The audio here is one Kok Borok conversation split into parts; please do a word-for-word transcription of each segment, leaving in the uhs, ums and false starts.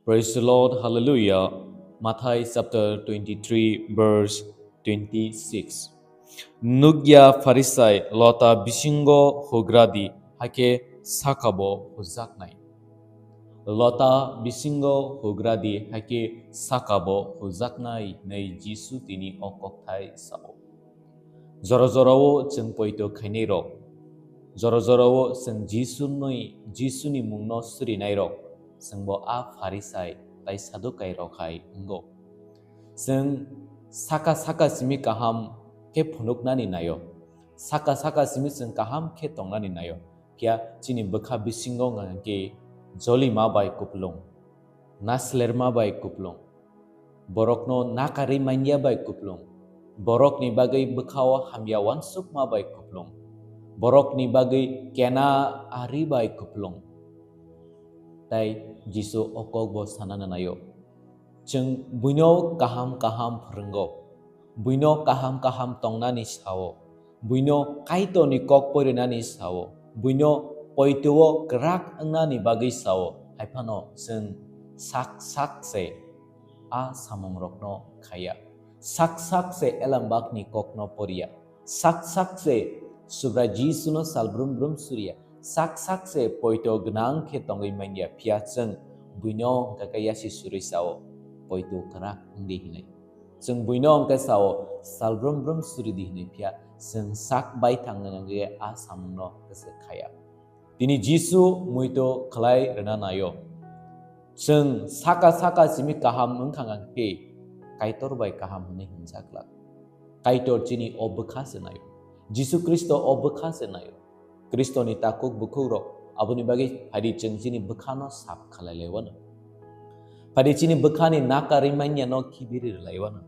Praise the Lord, Hallelujah. Mathai chapter twenty-three, verse twenty-six. Nukya Pharisai lota bisingo hugradi, hake sakabo hujaknai. Lota bisingo hugradi, hake sakabo hujaknai, nei Jisu tini o kokthai sao. Jora jorao chwng poito khainairok, jora jorao chwng Jisunwi, Jisuni mungno surinairok, chwngbo a Pharisai tai Sadukairok hai wngo. Chwng saka saka simi kaham khe phunuknani naio, saka saka simi chwng kaham khe tongnani naio, phiya chini bwkha bisingo hwnkha khe jolima bai kupulung, naslerma bai kupulung, borokno nakarwi manya bai kupulung, borokni bagwi bwkhao hamya uansukma bai kupulung, borokni bagwi kena ari bai kupulung. Tai Jisu o kokbo sanana naio. Chwng buino kaham kaham phwrwngo, buino kaham kaham tongnani sao, buino Kaitorni kok porinani sao, buino poito-o kwrak wngnani bagwi sao, hai phano chwng sak sak se a samungrokno khaiya. Sak sak se elambakni kokno poriya. Sak sak se Subrai Jisuno sal brum brum suriya. Sak sak se poito gwnang khe tongwi manya, phiya chwng buino hwnkha khe yasi surwi sao, poito kwrak wngdi hinwi. Chwng buino hwnkhe sao, sal brum brum suridi hinwi, phiya chwng sak bai thangna hwnkhe a samungno kwswk khaiya. Tini Jisu muito khlai rwna naio. Chwng saka saka simi kaham wngkha hwnkhe Kaitor bai kaham hwnwi hwnjak glak. Kaitor chini o bwkha se naio. Jisu Khristo o bwkha se naio. Khristoni takhuk bukhukrok aboni bagwi phaidi chwng chini bwkhano sap khlai laiwano. Phaidi chini bwkhani nakarwi manyano khibiri rwlaiwano.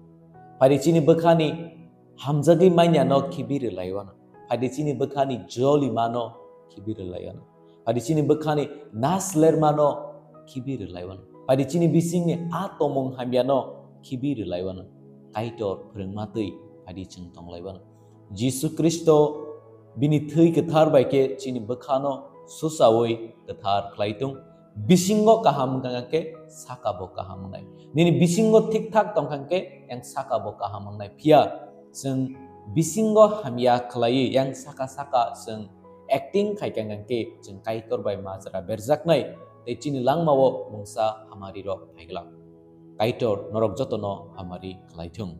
Phaidi chini bwkhani hamjagwi manyano khibiri rwlaiwano. Phaidi chini bwkhani jolimano khibiri rwlaiwano. Phaidi chini bwkhani naslermano khibiri rwlaiwano. Phaidi chini bisingni a tomung hamyano khibiri rwlaiwano. Kaitor phwrwngma twi phaidi chwng tonglaiwano. Jisu Khristo bini thwi kwthar bai khe chini bwkhano susaui kwthar khlai thung. Bisingo kaham wngkha khe saka bo kaham wngnai. Nini bisingo thik thak tongkha khe yang saka bo kaham wngnai. Phiya chwng bisingo hamya khlaiwi yang saka saka chwng acting khai kha khe chwng Kaitor bai majra berjaknai tei chini langmao mungsa hamari rok phaiglak. Kaitor norok jotono hamari khlai thung.